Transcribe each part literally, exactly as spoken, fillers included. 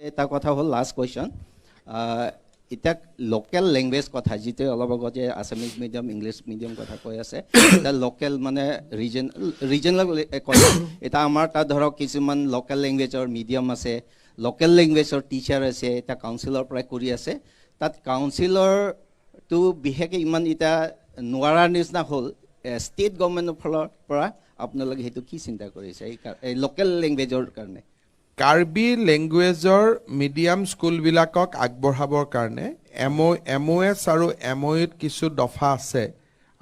এটা কথা হ'ল লাষ্ট কুৱেশ্যন। এতিয়া লোকেল লেংগুৱেজ কথা, যিটো অলপ আগত যে আছামিজ মিডিয়াম, ইংলিছ মিডিয়াম কথা কৈ আছে, এতিয়া লোকেল মানে ৰিজন ৰিজনেল কথা। এতিয়া আমাৰ তাত ধৰক কিছুমান লোকেল লেংগুৱেজৰ মিডিয়াম আছে, লোকেল লেংগুৱেজৰ টিচাৰ আছে, এতিয়া কাউন্সিলৰ পৰাই কৰি আছে। তাত কাউন্সিলৰটো বিশেষকৈ ইমান এতিয়া নোৱাৰাৰ নিচিনা হ'ল। ষ্টেট গভৰ্ণমেণ্টৰ ফালৰ পৰা আপোনালোকে সেইটো কি চিন্তা কৰিছে এই কা- এই লোকেল লেংগুৱেজৰ কাৰণে? কাৰ্বি লেংগুৱেজৰ মিডিয়াম স্কুলবিলাকক আগবঢ়াবৰ কাৰণে এম অ' এম অ' এছ আৰু এম অ' ইউত কিছু দফা আছে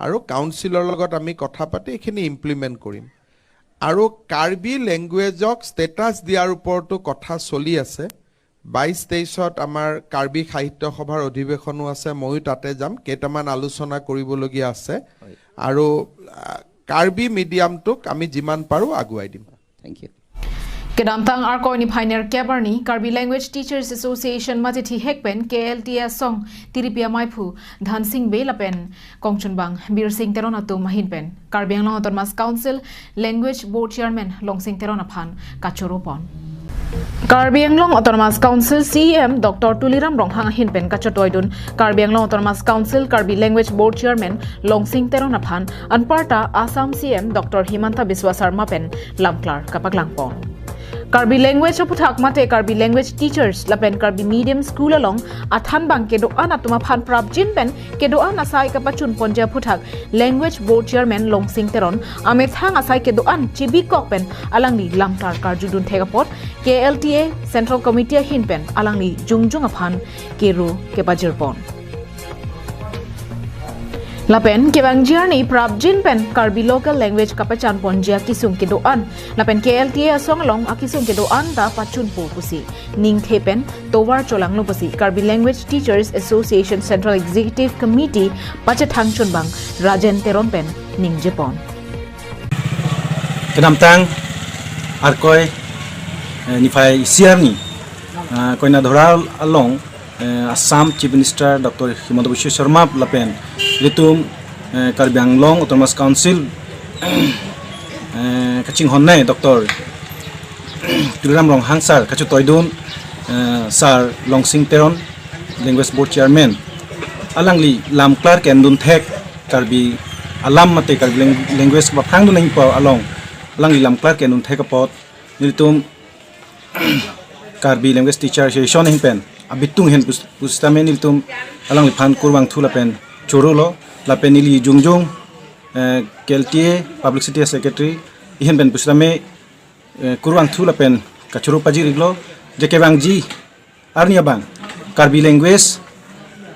আৰু কাউন্সিলৰ লগত আমি কথা পাতি এইখিনি ইমপ্লিমেণ্ট কৰিম। আৰু কাৰ্বি লেংগুৱেজক ষ্টেটাছ দিয়াৰ ওপৰতো কথা চলি আছে। বাইছ তেইছত আমাৰ কাৰ্বি সাহিত্য সভাৰ অধিৱেশনো আছে, ময়ো তাতে যাম। কেইটামান আলোচনা কৰিবলগীয়া আছে আৰু আহ, কাৰ্বি মিডিয়ামটোক আমি যিমান পাৰোঁ আগুৱাই দিম। Thank you. Kedamtang Arkoi niphai nerkep arni Karbi Language Teachers Association mate thihek pen K L T A asong tiripi amaiphu Dhansing Bey lapen kongchunbang Birsing Teron atum ahin pen Karbi Anglong Autonomous Council Language Board Chairman Longsing Teron aphan kachoro pon. Karbi Anglong Autonomous Council C E M Doctor Tuliram Ronghang ahin pen kachotoi dun Karbi Anglong Autonomous Council Karbi Language Board Chairman Longsing Teron aphan anparta Assam C M Doctor Himanta Biswa Sarma pen lamklar kapaklang pon. Karbi language aphuthak mate Karbi language teachers lapen Karbi medium school along athanbang kedo-an atum aphan prapjin pen kedo-an asai kapachun ponji aphuthak Language Board Chairman Longsing Teron amethang asai kedo-an chibikok pen alangli lamklar karjudun thek apot K L T A Central Committee ahin pen alangli jongjong aphan kero kepajir pon. Lapen kevangji arni prapjin pen Karbi local language kapachan ponji akesung kedo-an lapen K L T A asong along akesung kedo-an ta pachunpo pusi ningthe pen tovar cholanglo pusi Karbi Language Teachers Association Central Executive Committee pachethang chunbang Rajen Teron pen ningje pon. Kedamtang Arkoi eh, niphai isi arni ah, Koinadhora along eh, Assam Chief Minister Doctor Himanta Biswa Sarma lapen ilitum eh, Karbi Anglong Autonomous Council eh, kachinghonnei Doctor Tuliram Ronghang sir kachotoi dun eh, sir Longsing Teron, Language Board Chairman, alangli lamklar kendun thek Karbi alam mate Karbi lang- language kapaphrang dun nangpo along alangli lamklar kendun thek apot nelitum Karbi Language Teacher Association ahin pen abitung ahin pus- pusitame nelitum alangliphan kurvangthu lapen chorolo lapen neli jongjong eh, K L T A Publicity Secretary ahin pen pusitame eh, kurvangthu lapen kachoro pajir-iklo je kevangji arni abang Karbi language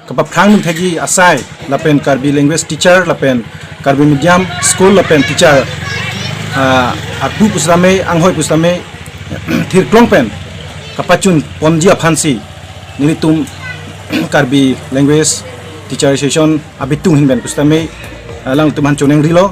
kapaphrang dun thekji asai lapen Karbi language teacher lapen Karbi medium school lapen teacher ah, arpu pusitame anghoi pusitame thirklong pen kapachun ponji aphansi nelitum Karbi Language Teacher Association abitung ahin pen pusitame alangtum aphan chonengrilo.